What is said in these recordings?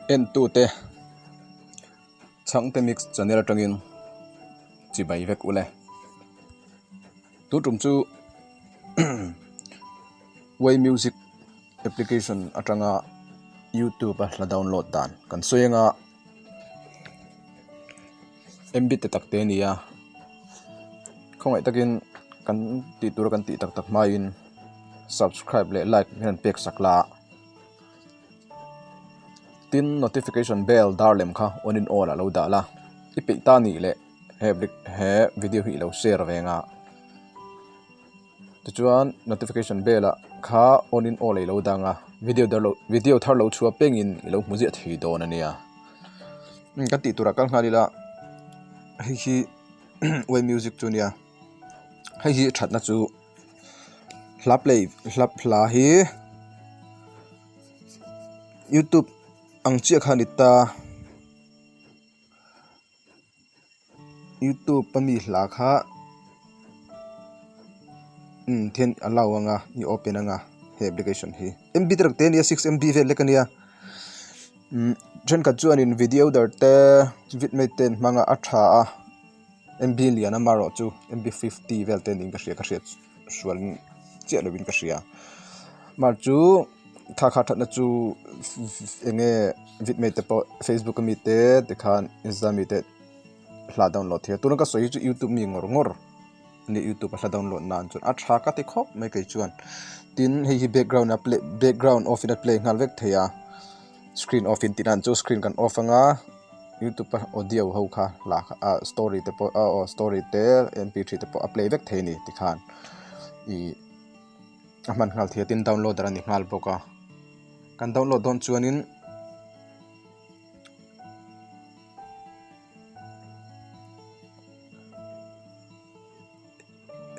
Entute Chhangte Mix channel atangin chibai vek ule. Tu tum chu Way Music application atanga YouTube a hla download dan kan sawi anga MB te tak te a ni a khawngaih takin kan tih tura kan tih tak tak hmain subscribe leh like hian pek sak la a. Tin notification bell dar lem kha on in all ah lo dah la i peih ta nih leh he he video hi i lo share ve ang a tichuan notification bell ah kha on in all ah i lo dang a video dar lo video thar lo chhuah pengin i lo hmu ziah thei dawn a nia kan tih turah kal nghal ila hei hi way music chu a nia hei hi thatna chu. Hla play hla hla hi youtube ang chiah kha a ni ta youtube a mi hla kha umm then a allow ang a i open ang a he application hi m b te reuh te a nia six m b vel lek a nia umm thenkhat chuanin video dar te vidmate te an hmang a a tha a. MB lian amarawh chu MB 50 vel te niin ka hria ka hriat sual chiah lovin ka hria mar chu thla kha thatna chu eng nge vidmate te pawh facebook ami te tikhan insta ami te hla download thei a tuna ka sawi hi chu youtube mi ngawr ngawr ania youtube a hla download nan chuan a tha ka ti khawp mai kei chuan tin hei hi background a play background off in a play nghal vek thei a screen off in tih nan chu screen kan off anga. Youtube a audio ho kha lah kha ah story te pawh aw story te mp3 te pawh a play vek thei a ni tikhan ih a hman nghal thei a tin downloader a ni nghal bawk a kan download dawn chuanin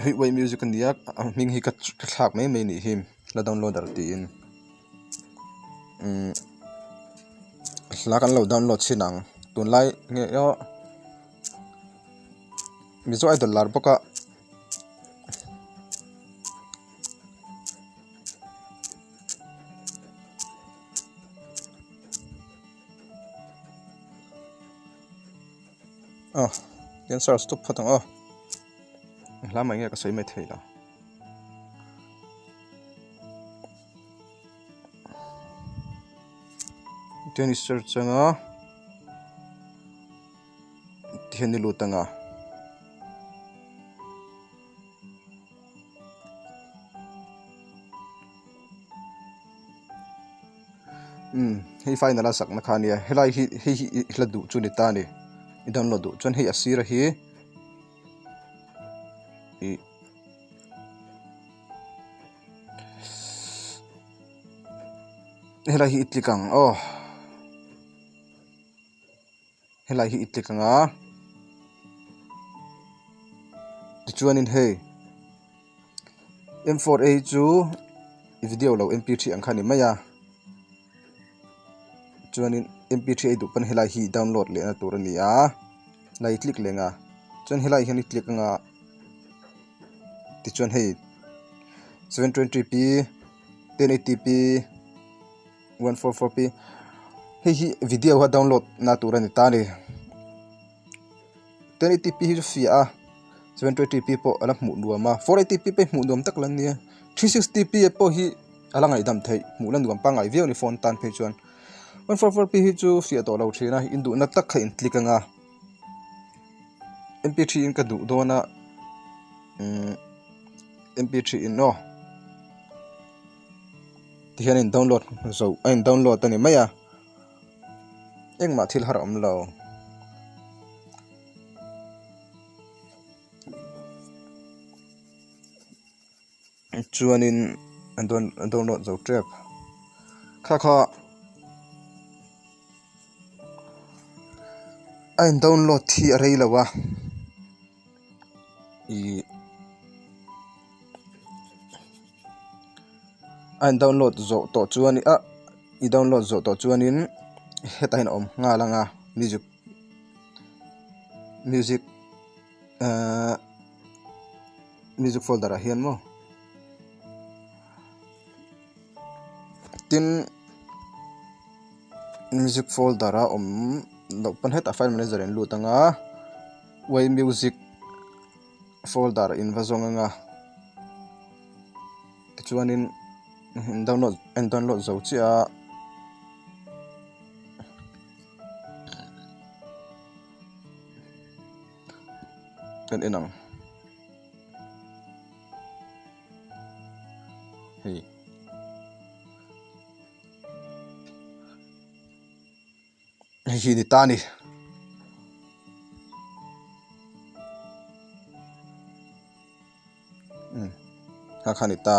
hei uai music a ni a a hming hi ka thlak mai mai a nih hi la downloader tiin. Umm hla kan lo download chhin ang tunlai nge aw mizo idol lar bawk a aw tian search tawp phawt ang aw hla mai nge ka sawi mai thei lo. Tihian i search anga tihian i lut anga. Umm hei final a sakna kha a nia helai hi hei hi i hla duh chu a ni ta a ni i download duh chuan hei a sir hi ih. Helai hi i click ang aw helai hi i click ang a tichuanin hei m four a chu video lo mp three ang kha a ni mai a chuanin mp three a duh pawn helai hi download leh na tur a ni a helai i click leh ang a chuan helai hian i click ang a. Tichuan hei 720p 1080p 144p hei hi video a download na tur a ni ta a ni 1080p hi chu fiah a 720p pawh a la hmuh nuam a 480p pawh hi hmuh nuam tak la nia 360p pawh hi a la ngaihdam theih hmuh la nuam pangngai viau a ni phone tan phei chuan 144p hi chu fiah tawh lo thin a induhna tak kha in click ang a. Mp3 in ka duh dawn a umm mp3 in aw tihian a in download zo a in download a ni mai a engmah thil har a awm lo. Chuanin a download zo tep kha kha a in download hi a rei lo a ih a in download zawh tawh chuan ah i download zawh tawh chuanin hetah hian a awm nghal ang a music music ahh. Music folder ah hian maw tin Music folder a awm loh pawn hetah file manager in lut anga y music folder in va zawng anga tichuanin download en download zo chiah a. Kan en ang hei. Hei hi ni ta a ni. Umm kha kha a ni ta.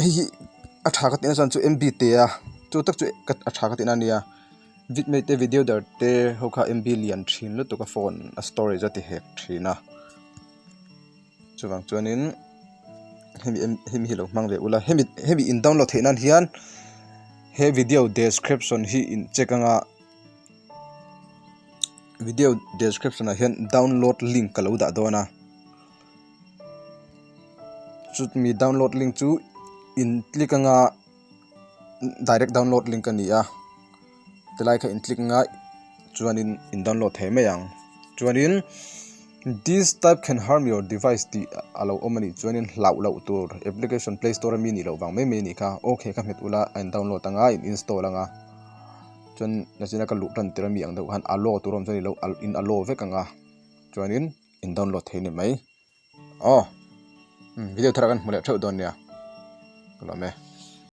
Hei hi a tha ka tihna chuan chu M B te a chu tak chu a tha ka tihna a nia vidmate te video dar te ho kha M B lian thin lutuk a phone a storage a ti hek thin a. Chuvang chuanin hemi hemi hi lo hmang ve ula hemi hemi in download theih nan hian he video description hi in check anga video description ah hian download link ka lo dah dawn a chutmi download link chu in click anga direct download link a ni a tilai kha in click anga chuanin in download thei mai ang chuanin this type can harm your device tih a lo awm a nih chuanin hlauh loh tur application play store ami nih loh vang mai mai a nih kha okay ka hmet ula a in download anga in install anga chuan nachina ka luh tan tir ami ang deuh khan allow tur a awm chuan ilo in allow vek anga chuanin in download thei a ni mai. Aw video thar ah kan hmu leh theuh dawn nia ka lawm e.